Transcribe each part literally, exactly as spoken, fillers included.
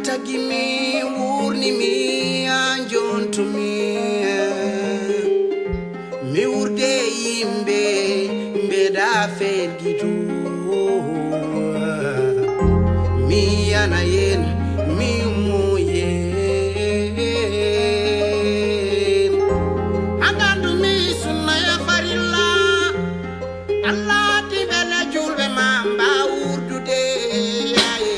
Tagi mi wurni mi a jontumi mi wurde yimɓe mbeɗa fergitu mi yana yen mi muyen a gandumi sunna ya farilla Allah ti bela julɓe ma mba wurdude yaye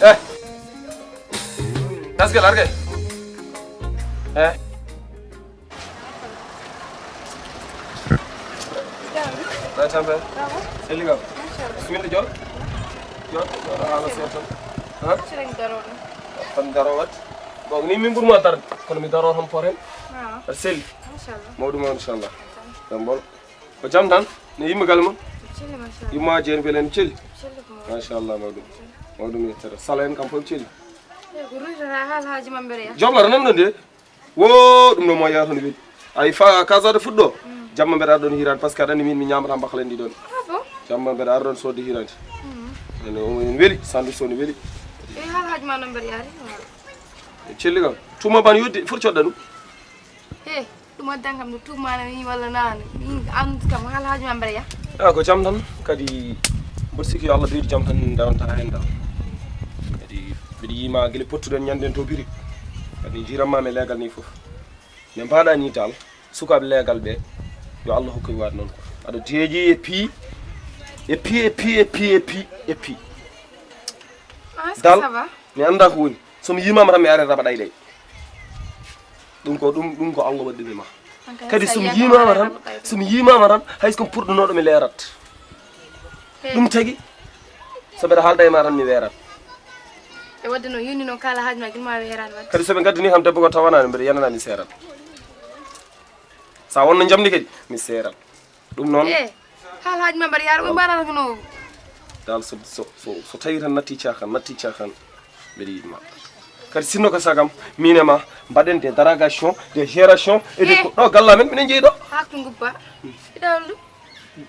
Eh. Taske large. Eh. Na tambe. Seliga. Bismillah jor. Jor. Ala setan. Ha? Tan darowat. Bon ni min burma dar. Kono mi daro tan poren. Sel. Inshallah. Mawdu ma inshallah. Dambol. Ko jam tan? Ne yimɓe galle mon? Celli machallah. Yumma jeen belen celli? Celli ko mawɗum. Machallah mawɗum. Mawɗum yettere. Sala en kam fof celli? Eyi ko ruytata haal haaji maɓɓe reya. Joblata nan ɗo nde? Wo ɗum ɗo mo yahata no weli. Ay fa kasade fuɗɗo. Jamma mbeɗa ɗon hirade parce que aɗa anndi min mi ñamata mbakalen ɗi ɗon. Ah bon? Jamma mbeɗa ar ɗon sodde hirade. Ene omo en weli sandwich o ne weli. Eyi haal haaji ma noon mbeɗa yaade. Celli kam. Tuma ban yoddi foti codda ɗum. He ɗum addan kam no tuumana ni walla nana min andu kam haala haaju ma mbeɗa yaha. A ko jam tan kadi mboɗo sikki yo allah ɓeydu jam tan ndewanta hen dal kadi mbiɗa yima guila pottuɗen ñanden to biri kadi jiranmami e leegal ni foof nde mbaɗa ni dal sukaɓe leegal ɓe yo allah hokku mi waade noon ko aɗa deeƴi e pi e pi e pi e pi e pi e pi dal mi anda ko woni somi yimama tan mi are raba ɗay ɗay ɗum ko ɗum ɗum ko allah waɗɗumi ma kadi somi yimama tan somi yimama tan hayso ko purɗunoɗo mi leerat ɗum tagi so mbeɗa haalda e ma tan mi weerat e wadde noon yoni noon kala haaju ma gilma weerani wadde kadi soɓe gaddani kam debbo ko tawanani mbeɗa yanana mi seerat sa wonno jamdi kadi mi seerat ɗum noon e haal haaji ma mbaɗa yaara ɓe mbaɗata ko no dal so so so so tawi tan natti caakan natti caakan mbeɗa yiɗma kadi sinno ko sagam min e ma mbaɗen des dérogation des gération e de ko ɗo galla men minen jeeyi ɗo ha ko gubba iɗawol ɗum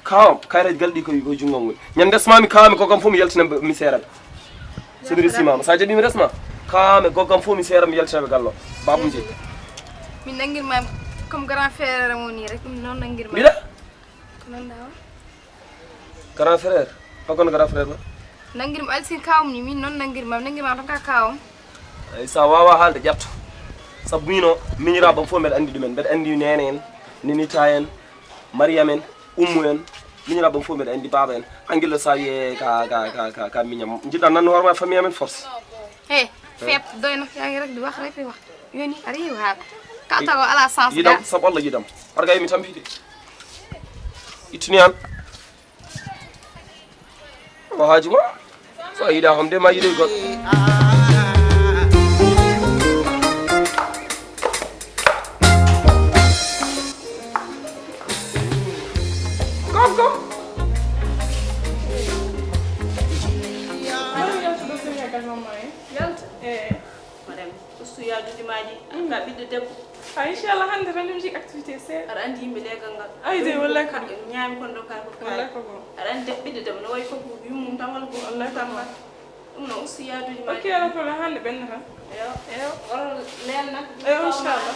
kawam kayitaji galɗi koye koye junggam woni ñande desmami kawami ko kam fof mi yaltina mi seeraɓe somi resimama sa jaɓi mi resma kawami ko kam fof mi seera mi yaltinaɓe gallo babum jeeyi min nangirma comme grand frère mo ni rek ɗum noon nangirma mbiɗa ko noon dawa grand frère hokkono grand frère ma nangirma alsin kawam ni min noon nangirma nangirma tan ka kawam ay sa wawa haalde ƴatto sabu mino miñiraɓam fof mbeɗa andi ɗumen mbeɗa andi nene en ninita en mariyam en ummu en miñiraɓam fof mbeɗa andi baba en angillo sa wiye ka ka ka ka ka miñam jiɗɗa nanno hoorema famille amen force he fep doyno yangi rek di wax rek di wax yoni ari wa ka tago ala sens yidam sabu allah yidam warga yimi tampide ittini an ko haaju ma so a yiɗa homde ma yiɗoy goɗɗo goɗɗo Yalta. Eyi. Marem, ustu yaaduuji maa ɗi, an ka ɓiɗɗo debbo. A inchallah hannde tan ɗum jik activité seeɗa. Aɗa anndi yimɓe leegal ngal. Ay de wallay ko ɗum. Ñaami kon ɗo kay ko kay. Wallay ko goo. Aɗa anndi ɓiɗɗo debbo no wayi fof ko yummum tan walla ko wallay ko goo. Ɗum no ustu yaaduuji maa ɗi. Ok ala problème hannde ɓenna tan. Eyo, eyo, waro leel nag. Eyo inchallah.